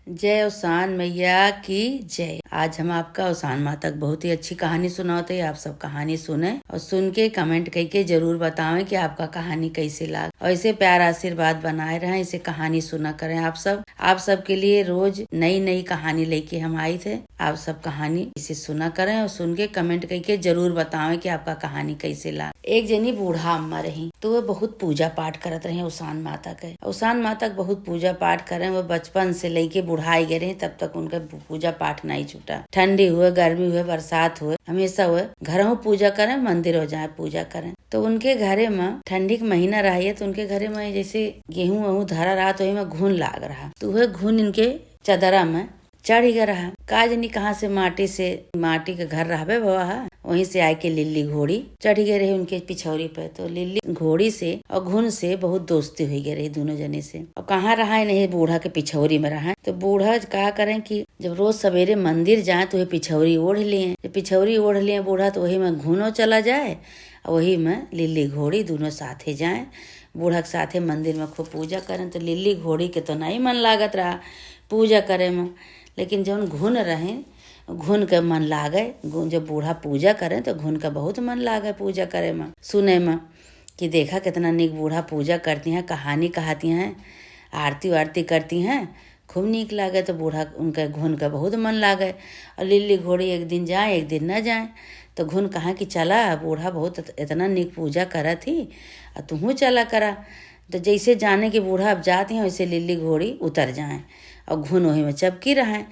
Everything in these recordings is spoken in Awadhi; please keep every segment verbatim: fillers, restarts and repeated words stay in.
जय औसान मैया की जय। आज हम आपका औसान माता क बहुत ही अच्छी कहानी सुनावत है। आप सब कहानी सुने और सुन के comment कइके जरूर बतावें कि आपका कहानी कैसे लाग। और ऐसे प्यार आशीर्वाद बनाए रहें, ऐसे कहानी सुना करें आप सब। आप सबके लिए रोज नई नई कहानी लेके हम आई थे। आप सब कहानी इसे सुना करें और सुन के comment कइके जरूर बतावें कि आपका कहानी कैसे लाग। एक जनी बूढ़ा अम्मा रही, तो वह बहुत पूजा पाठ करत रही औसान माता के। औसान माता के बहुत पूजा पाठ करें, वह बचपन से लेके बुढ़ाई गए रही, तब तक उनके पूजा पाठ नहीं छूटा। ठंडी हुए, गर्मी हुए, बरसात हुए, हमेशा वह घरहू पूजा करें, मंदिर हो जाए पूजा करें। तो उनके घरे में ठंडी के महीना रहा है, तो उनके घरे में जैसे गेहूं वहूं धरा रहा, तो वही में घुन लाग रहा, तो वह घुन इनके चदरा में चढ़ गए रहा। का जनी कहाँ से माटी से, माटी के घर रहबे भवा हा, वहीं से आए के लिल्ली घोड़ी चढ़ गए रही उनके पिछौरी पे। तो लिल्ली घोड़ी से और घुन से बहुत दोस्ती हुई गई रही दोनों जने से। और कहाँ रहा है, नहीं, बूढ़ा के पिछौरी में रहा है। तो बूढ़ा का करें कि जब रोज सवेरे मंदिर जाए तो वह पिछौरी ओढ़ लिए। जब पिछौरी ओढ़ लिए बूढ़ा, तो वही में घुनो चला जाए और वही में लिल्ली घोड़ी दोनों साथे जाए। बूढ़ा के साथे मंदिर में खूब पूजा करें। तो लिल्ली घोड़ी के तो नहीं मन लागत रहा पूजा करे में, लेकिन जौन घुन रहे, घुन के मन लागे। घुन, जब बूढ़ा पूजा करें तो घुन के बहुत मन लागे पूजा करे में, सुने में कि देखा कितना नीक बूढ़ा पूजा करती हैं, कहानी कहती हैं, आरती वारती करती हैं, खूब नीक लागे। तो बूढ़ा उनके, घुन के बहुत मन लागे। और लिल्ली घोड़ी एक दिन जाए, एक दिन न जाए। तो घुन कहा कि चला, बूढ़ा बहुत एत-, इतना नीक पूजा करत ही, और तुहूँ चला करा। तो जैसे जाने कि बूढ़ा अब जात हैं, वैसे लिल्ली घोड़ी उतर जाए और घुन वही में चपकी रहे।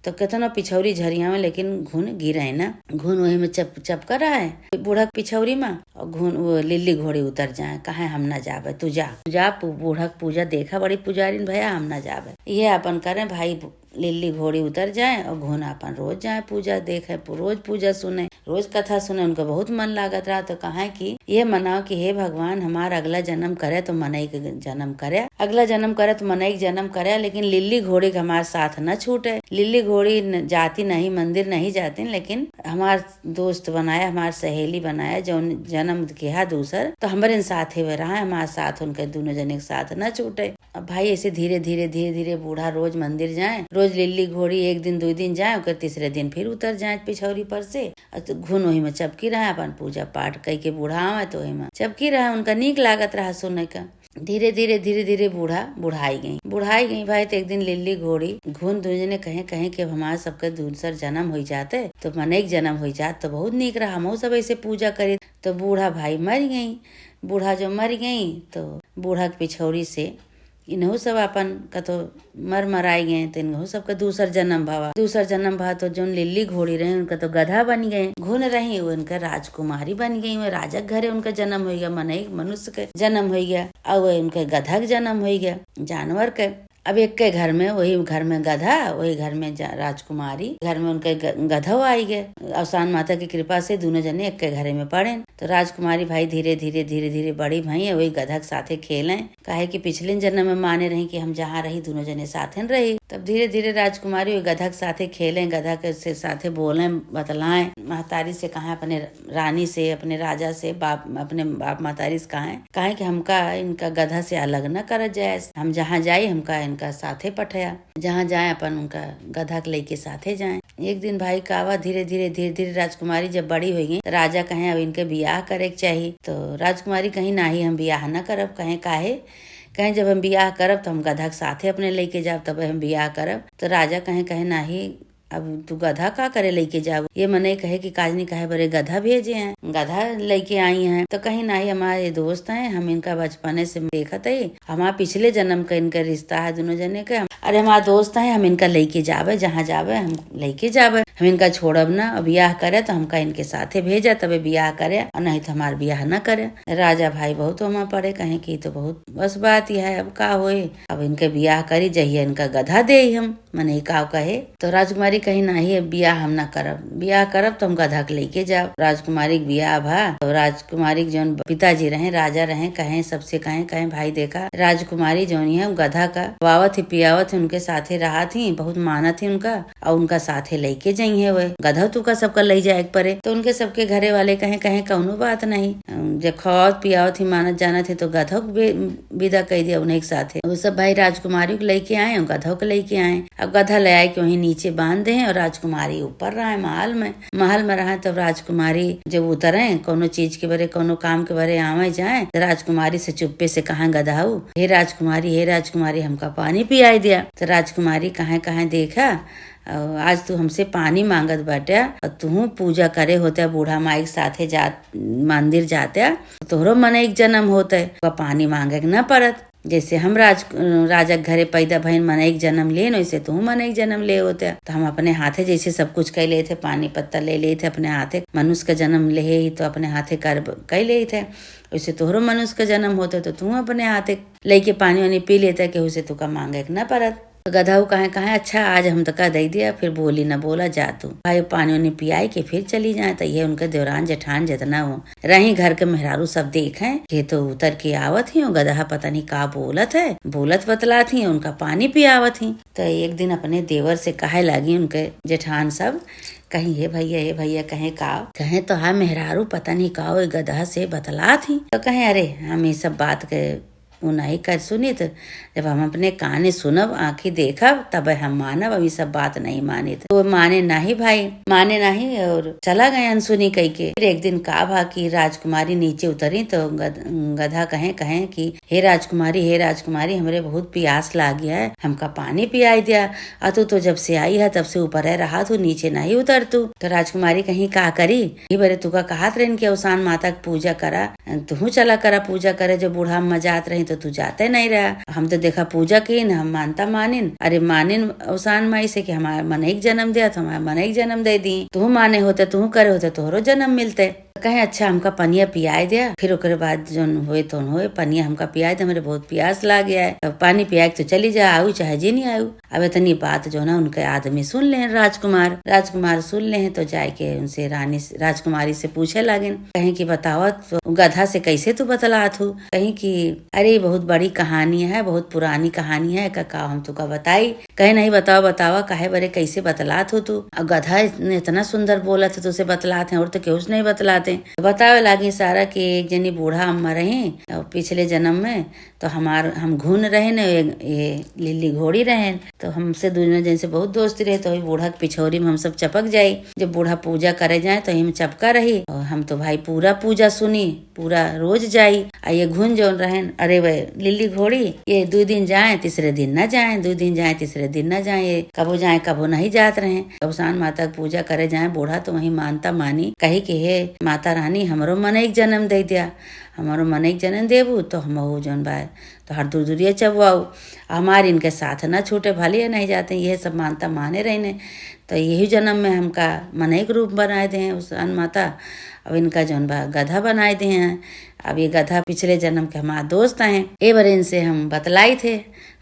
तो केतनो पिछौरी झरियावे, लेकिन घुन गिरे ना। घुन वही में चप-, चपका रहे बूढ़ा के पिछौरी में, और घुन, वो लिल्ली घोड़ी उतर जाए, कहे, "हम ना जाबे, तू जा, तू जा, पू-, बूढ़ा के पूजा देखा, बड़ी पुजारिन भया, हम ना जाबे।" ये अपन करें भाई, लिल्ली घोड़ी उतर जाए और घुन अपन रोज जाए पूजा देखे, पू-, रोज पूजा सुने, रोज कथा सुने। उनका बहुत मन लागत रहा। तो कहा कि ये मनाओ कि हे भगवान, हमार अगला जन्म करे तो मनई के जन्म करे, अगला जन्म करे तो मनई के जन्म करे, लेकिन लिल्ली घोड़ी के हमार साथ न छूटे। लिल्ली घोड़ी न-, जाती नहीं, मंदिर नहीं जाती, लेकिन हमार दोस्त बनाया, हमार सहेली बनाया, जौन जन्म किहा दूसर, तो हमरे साथे वे रहा, हमार साथ उनके दोनों जने के साथ न छूटे। अब भाई ऐसे धीरे धीरे, धीरे धीरे बूढ़ा रोज मंदिर जाए, रोज लिल्ली घोड़ी एक दिन, दो दिन जाए, ओकर तीसरे दिन फिर उतर जाए पिछौरी पर से। और तो घुन वही में चपकी रहे, अपन पूजा पाठ कई के बूढ़ा आवे तो वही में चपकी रहे, उनका नीक लागत रहा सुने का। धीरे धीरे, धीरे धीरे बूढ़ा बुढ़ाई गई, बुढ़ाई गई भाई। तो एक दिन लिल्ली घोड़ी घुन दुई जने कहे, कहे कि अब हमार सबके दूसर जन्म होई जाते, तो मनई के जन्म होई जात तो बहुत नीक रहा, हमहू सब ऐसे पूजा करी। तो बूढ़ा भाई मर गई। बूढ़ा जो मर गई तो बूढ़ा के पिछौरी से इनहू सब अपन कतो मर मराई गए, तो इनहू सबके दूसर जन्म भवा। दूसर जन्म भवा तो जौन लिल्ली घोड़ी रहे, उनका तो गधा बन गए। घुन रही, वो इनका राजकुमारी बन गई, वो राजा के घरे उनका जन्म हो गया, मनई मनुष्य के जन्म हो गया, और वो उनके गधा के जन्म हो गया, जानवर के। अब एक के घर में, वही घर में गधा, वही घर में जा-, राजकुमारी, घर में उनके ग-, गधो आई गए। औसान माता की कृपा से दोनों जने एक के घरे में पड़े। तो राजकुमारी भाई धीरे धीरे, धीरे धीरे बड़ी भई, वही गधा के साथे खेलें। काहे कि पिछले जन्म में माने रही कि हम जहाँ रही, दोनों जने साथे न रही। तब धीरे धीरे राजकुमारी ओई गधा के साथे खेलें, गधा के से साथे बोलें, बतलाएं, महतारी से कहें, अपने रानी से, अपने राजा से, बाप, अपने बाप महतारी से कहें, कहें कि हमका इनका गधा से अलग न करत जाए, हम जहाँ जाई हमका इनका साथे पठया, जहाँ जाए अपन उनका गधा के लेके साथे जाए। एक दिन भाई कावा धीरे धीरे, धीरे धीरे राजकुमारी जब बड़ी हो गई, तो राजा कहें अब इनके बियाह करे के चाही। तो राजकुमारी कहीं नाही, हम बियाह न करब। कहें काहे? कहें, "जब हम बियाह करब, तो हम गधा के साथे अपने लेके जाब, तब हम बियाह करब।" तो राजा कहें, कहें, "नाही, अब तू गधा का करे लेके जाब?" ये मनई कहे कि काजनी काहे बरे गधा भेजे हैं, गधा लेके आई हैं। तो कहीं, "नाही, हमारे दोस्त हैं, हम इनका बचपने से देखत हई, हमार पिछले जन्म का इनका रिश्ता है दोनों जने के। अरे, हमार दोस्त हैं, हम इनका लेके जाबे, जहाँ जाबे हम लेके जाबे, हम इनका छोड़ब ना। अब बियाह करे तो हमका इनके साथे भेजा, तबे बियाह करे, और नहीं तो हमार बियाह ना करे।" राजा भाई बहुत ओमा पड़े, कहें कि "ई तो बहुत बस बात ही है, अब का होए, अब इनके बियाह करी, जहिया इनका गधा देई हम, मने ई का कहे।" तो राजकुमारी कहीं, "नाही, अब बियाह हम ना करब, बियाह करब तो हम गधा के लेके जाब।" राजकुमारी के बियाह भा, तो राजकुमारी के जौन पिताजी रहे, राजा रहे, कहे, सबसे कहे, कहे, "भाई देखा, राजकुमारी जौन है, गधा का खवावत ही, पियावत ही, उनके साथे रहत ही, बहुत मानत ही उनका, और उनका साथे लेके जइहे हुए, गधा तुका सबका ले जाए के परे।" तो उनके सबके घरे वाले कहे, कहे, "कौनो बात नहीं, जब खवावत पियावत ही, मानत जानत ही, तो गधा के बे-, विदा कइ दिया उन्हें के साथे।" वो सब भाई राजकुमारी के लेके आए और गधा के लेके आए। अब गधा ले आए के वहीं नीचे बांध दे हैं और राजकुमारी ऊपर रहे महल में। महल में रहे तब राजकुमारी जब उतरे, कौनो चीज के बरे, कौनो काम के बरे आवे जाए, तो राजकुमारी से चुप्पे से कहा गधाऊ, "हे राजकुमारी, हे राजकुमारी, हमका पानी पियाई दिया।" तो राजकुमारी कहे, कहे, "देखा, अ, आज तू हमसे पानी मांगत बाटे और तू पूजा करे होते बूढ़ा माई के साथे जात, मंदिर जाते, तोहरो मनई के जन्म होते, ओका पानी मांगे के ना पड़त। जैसे हम राज-, राजा के घरे पैदा भइन मनई के जन्म लेन, वैसे तू मनई के जन्म ले होते। तो हम अपने हाथे जैसे सब कुछ कइ लेते, पानी पत्ता ले लेते अपने हाथे, मनुष्य का जन्म ले ही तो अपने हाथे कर, कइ लेते, वैसे तोहरो मनुष्य का जन्म होते तो तू अपने हाथे लेके पानी वानी पी लेते, केहू से तुका मांगे के ना पड़त।" तो गधाऊ कहे, कहे, "अच्छा, आज हम तका दे दिया, फिर बोली ना बोला, जा तू।" भाई पानी वानी पियाई के फिर चली जाए, तो ये उनके देवरान जेठान जितना हो रही घर के मेहरारू सब देखे कि तो उतर के आवत ही, गधा पता नहीं का बोलत है, बोलत बतलात ही, उनका पानी पियावत ही। तो एक दिन अपने देवर से कहे लागी उनके जेठान सब, कहीं, "हे भैया, हे भैया," कहे, "का?" कहे, "तो हा मेहरारू पता नहीं का हो, गधा से बतलात ही।" तो कहे, "अरे, हम ये सब बात के उ नहीं कर सुनित, जब हम अपने काने सुनब, आँखी देखब, तब हम मानब, अभी सब बात नहीं मानित।" तो माने नहीं भाई, माने नहीं और चला गए अनसुनी कह के। फिर एक दिन का भा कि राजकुमारी नीचे उतरी तो गध-, गधा कहे, कहे कि, "हे राजकुमारी, हे राजकुमारी, हमरे बहुत प्यास लाग गया है, हमका पानी पियाई दिया। आ तू तो जब से आई है तब से ऊपर है रहा, तू नीचे नहीं उतर तू।" तो राजकुमारी कहीं का करी, "ई बरे तुका कहत रहन कि अवसान माता के पूजा करा, तुहू चला करा पूजा करे, जब बूढ़ा अम्मा जात रही तो तू जाते नहीं रहा। हम तो देखा पूजा कीन, हम मानता मानिन, अरे मानिन अवसान माई से कि हमार मनई के जन्म दिया तो हमार मनई के जन्म दे दी, तुहू माने होते, तुहू करे होते, तोहरो जन्म मिलते।" कहे, "अच्छा, हमका पनिया पियाए दिया, फिर ओकरे बाद जौन होए तौन होए, पनिया हमका पियाए दे, हमरे बहुत प्यास लाग गया है। अब पानी पियाए के तो चली जा, आऊ चाहे जे नहीं आऊ।" अब इतनी बात जो ना उनके आदमी सुन लेहन, राजकुमार, राजकुमार सुन लेहन तो जाए के उनसे रानी से, राजकुमारी से पूछे लागेन, कहीं कि, "बतावा तो गधा से कैसे तू बतलात हू?" कहीं कि, "अरे, बहुत बड़ी कहानी है, बहुत पुरानी कहानी है, एका का हम तुका बताई?" कहे, "नहीं, बतावा, बतावा, काहे बरे, कैसे बतलात हो तू? अब गधा इतने, इतना सुंदर बोलत है, तुसे बतलात हैं, और तो केहू से नहीं बतलाते।" तो बतावे लागी सारा कि एक जनी बूढ़ा अम्मा रही, और पिछले जन्म में तो हमार, हम घुन रहे न, ये, ये लिल्ली घोड़ी रहे, तो हमसे दोनों जन से बहुत दोस्ती रहे, तो वही बूढ़ा के पिछौरी में हम सब चपक जाई। जब बूढ़ा पूजा करे जाए, तो हम चपका रही, और हम तो भाई पूरा पूजा सुनी, पूरा रोज जाई। आ ये घुन जौन रहन, अरे वे लिल्ली घोड़ी, ये दू दिन जाए, तीसरे दिन न जाए, दू दिन जाए, तीसरे दिन न जाए, ये कबो जाए, कबो नहीं जात रहे। अवसान माता के पूजा करे जाए, बूढ़ा तो वहीं मानता मानी, कही कि, "हे माता रानी, हमरो मनई के जन्म दे दिया, हमरो मनई के जन्म देबू, तो हमहू जौन बा, तोहार दूर दूरिया चबवाऊ, हमार इनके साथ न छूटे, भले ये नहीं जाते।" ये सब मानता माने रहने। तो यही जन्म में हमका मनई के रूप बनाए दे हैं अवसान माता, अब इनका जौन बा गधा बनाए दे हैं। अब ये गधा पिछले जन्म के हमार दोस्त हैं, ए बार इनसे हम बतलाई थे,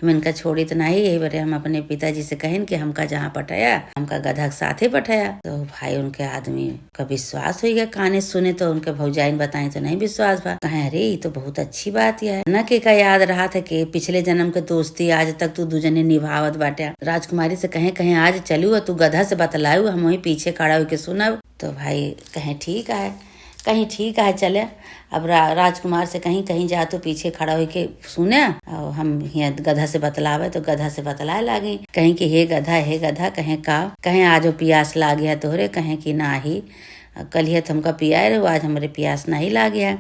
हम इनका छोड़ी तो नहीं, यही बारे हम अपने पिताजी से कहेन कि हमका जहाँ पठाया, हमका गधा के साथे पठाया। तो भाई उनके आदमी का विश्वास हुई गया, काने सुने तो उनके भौजाइन बताई तो नहीं विश्वास बा। कहे, "अरे, ये तो बहुत अच्छी बात है, न के का याद रहा था कि पिछले जन्म के दोस्ती आज तक तू दू जने निभावत बाटे।" राजकुमारी से कहे, "कहे आज चलू और तू गधा से बतलाऊ, हम वहीं पीछे खड़ा होके सुनब।" तो भाई कहे, "ठीक है।" कहीं, "ठीक है, चले।" अब रा-, राजकुमार से कहीं, "कहीं जा तू पीछे खड़ा होके सुने, और हम हियाँ गधा से बतलावे।" तो गधा से बतलाए लागी, कहीं कि, "हे गधा, हे गधा," कहे, "का?" कहे, "आज वो प्यास लाग गया तोहरे?" कहे कि, "नाही, कलिया तो हमका पियाए रहो, आज हमरे प्यास नहीं लाग गया।"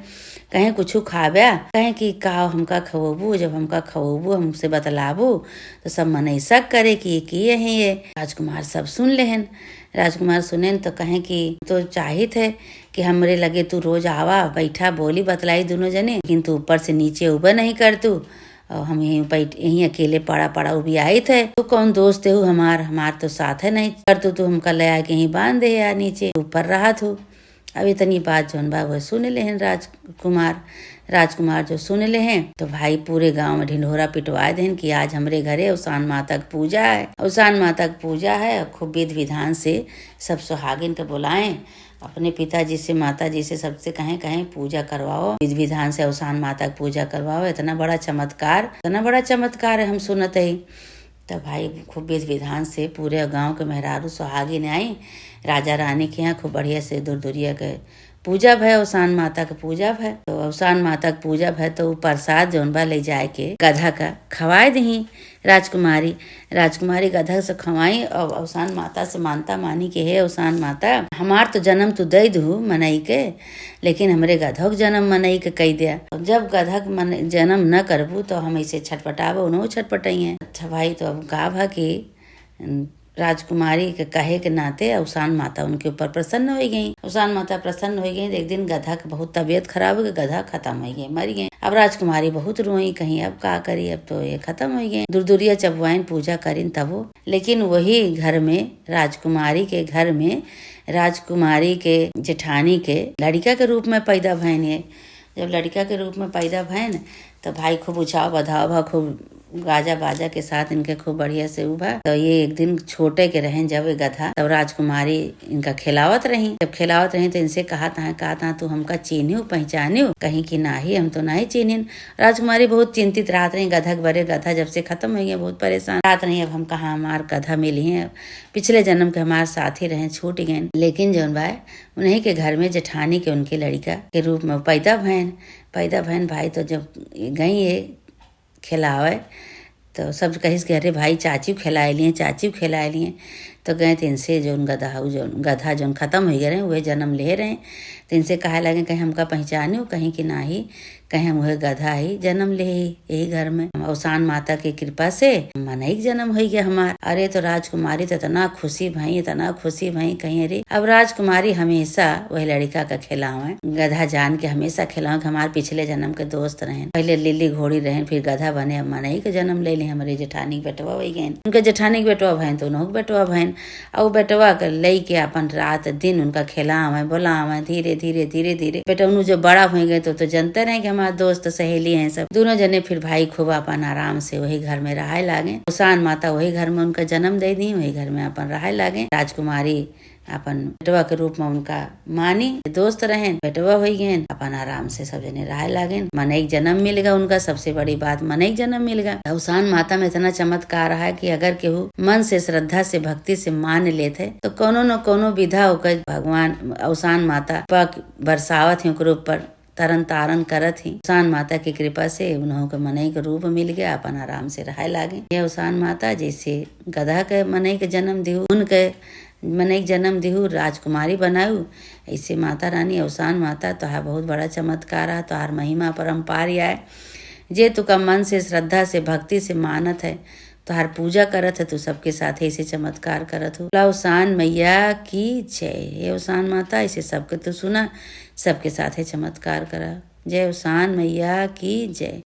कहे, "कुछ खाबे?" कहे कि, "का हमका खवोबू? जब हमका खवोबू, हमसे बतलाबू, तो सब मनई शक करे कि ये के हैं ये।" राजकुमार सब सुन लेहन। राजकुमार सुनेन तो कहे कि, "तो चाहित है कि हमरे लगे तू रोज आवा, बैठा, बोली बतलाई दोनों जने, लेकिन तू ऊपर से नीचे उबे नहीं कर तू, और हम यहीं बैठ, यहीं अकेले पड़ा पड़ा उबियाइत है। तू कौन दोस्त है हमार, हमार तो साथ है नहीं कर तू, तू हमका ले आके यहीं बांध दे यार नीचे, ऊपर रहत हो।" अब इतनी बात जौन बा, वह सुन लेहन राजकुमार। राजकुमार जो सुन लेहन, तो भाई पूरे गांव में ढिंढोरा पिटवा देहन कि आज हमरे घरे अवसान माता के पूजा है, अवसान माता के पूजा है। खूब विधि विधान से सब सुहागिन के बुलाएं, अपने पिताजी से, माताजी से, सबसे कहें, कहें, "पूजा करवाओ, विधि विधान से अवसान माता के पूजा करवाओ। इतना बड़ा चमत्कार, इतना बड़ा चमत्कार है, हम सुनत ही।" तब भाई खूब विधि विधान से पूरे गांव के मेहरारू सुहागिन आई, राजा रानी के यहाँ खूब बढ़िया से दुरदुरिया के पूजा भय, अवसान माता के पूजा भय। तो अवसान माता के पूजा भय, तो उ प्रसाद जौन बा, ले जाए के गधा का खवाए दही राजकुमारी। राजकुमारी गधा से खवाई और अवसान माता से मानता मानी कि हे अवसान माता, हमार तो जन्म तू दे दू मनई के, लेकिन हमरे गधो के जन्म मनई के कई दिया। जब गधा के मन-, जन्म न करबू, तो हम ऐसे छटपटाबो, उन्हों छटपटाइए। अच्छा भाई, तो अब का भा कि राजकुमारी के कहे के नाते अवसान माता उनके ऊपर प्रसन्न हो गई। अवसान माता प्रसन्न हो गई, तो एक दिन गधा के बहुत तबीयत खराब हो गई, गधा खत्म हो गई, मर गई। अब राजकुमारी बहुत रोई, कहीं अब का करी, अब तो ये खत्म हो गई। दुरदुरिया चबवाइन, पूजा करिन तबो, लेकिन वही घर में, राजकुमारी के घर में, राजकुमारी के जेठानी के लड़िका के रूप में पैदा भयन है। जब लड़िका के रूप में पैदा भयन, तो भाई खूब उछाव बधाव भा, खूब गाजा बाजा के साथ इनके खूब बढ़िया से उ भा। तो ये एक दिन छोटे के रहें जब ये गधा, तब राजकुमारी इनका खिलावत रही। जब खिलावत रही, तो इनसे कहत हैं, कहत हैं, "तू हमका चीन्हियो, पहचानियो?" कहीं कि, "नाही, हम तो नाही चीन्हिन।" राजकुमारी बहुत चिंतित रहत रही गधा के बरे। गधा जब से खत्म हो गया, बहुत परेशान रहत रही, "अब हम कहाँ हमार गधा मिली हैं, पिछले जन्म के हमार साथी रहे, छूट गए।" लेकिन जौन बा, उन्हीं के घर में जेठानी के उनके लड़िका के रूप में पैदा भयन। पैदा भयन भाई, तो जब गई ये खिलावे, तो सब कहिस कि, "अरे भाई, चाची खिलाए लिए, चाची खिलाए लिए।" तो गए, तो इनसे जौन गधा, उ जौन गधा जौन खत्म हो गए रहे, वह जन्म ले रहे। तो इनसे कहे लगे, "कहीं हमका पहचानियो?" कहीं कि, "नाही।" कहे, "हम उहे गधा ही जन्म ले ही यही घर में। अवसान माता के कृपा से मनई के जन्म होइ गया हमार।" अरे, तो राजकुमारी तो इतना खुशी भई, इतना खुशी भई, कहीं, "अरे, अब राजकुमारी हमेशा वही लड़िका का खिलावे, गधा जान के हमेशा खिलावे कि हमार पिछले जन्म के दोस्त रहें।" पहले लिली घोड़ी रहें, फिर गधा बने, अब मनई के जन्म ले ले, हमरे जेठानी के बेटवा होइ गए। उनके जेठानी के बेटवा भयन, तो उन्हों के बेटवा भयन। और उ बेटवा के लइके अपन रात दिन उनका खिलावे, बुलावे, धीरे, धीरे, धीरे, धीरे। बेटौनू जब बड़ा होइ गए, तो, तो जनते रहे कि हमार दोस्त सहेली हैं सब। दोनों जने फिर भाई खूब अपन आराम से वही घर में रहे लागे। अवसान माता वही घर में उनका जन्म दे दी, वही घर में अपन रहे लागे। राजकुमारी अपन बेटवा के रूप में उनका मानी, दोस्त रहेन, बेटवा होइ गए, अपन आराम से सब जने रहे लागेन। मनई के जन्म मिल गया उनका, सबसे बड़ी बात, मनई के जन्म मिल गया। अवसान माता में इतना चमत्कार है कि अगर केहू मन से, श्रद्धा से, भक्ति से मान लेत है, तो कोनो न कोनो विधा ओकर भगवान, अवसान माता पक बरसावत ही ओकरे ऊपर, तरन तारन करत ही। अवसान माता की कृपा से उन्हों के मनई के रूप मिल गया, अपन आराम से रहे लागे। ये अवसान माता जैसे गधा के मनई के जन्म दिहू, उनके मनई के जन्म दिहू, राजकुमारी बनाऊ, ऐसे माता रानी, अवसान माता, तोहार बहुत बड़ा चमत्कार है, तोहार महिमा अपरंपार आए। जे तुका मन से, श्रद्धा से, भक्ति से मानत है, तोहार पूजा करत है, तू सबके साथ ऐसे चमत्कार करत हो। बोला अवसान मैया की जय। हे अवसान माता, ऐसे सबके तू सुना, सबके साथ है चमत्कार करा। जय अवसान मैया की जय।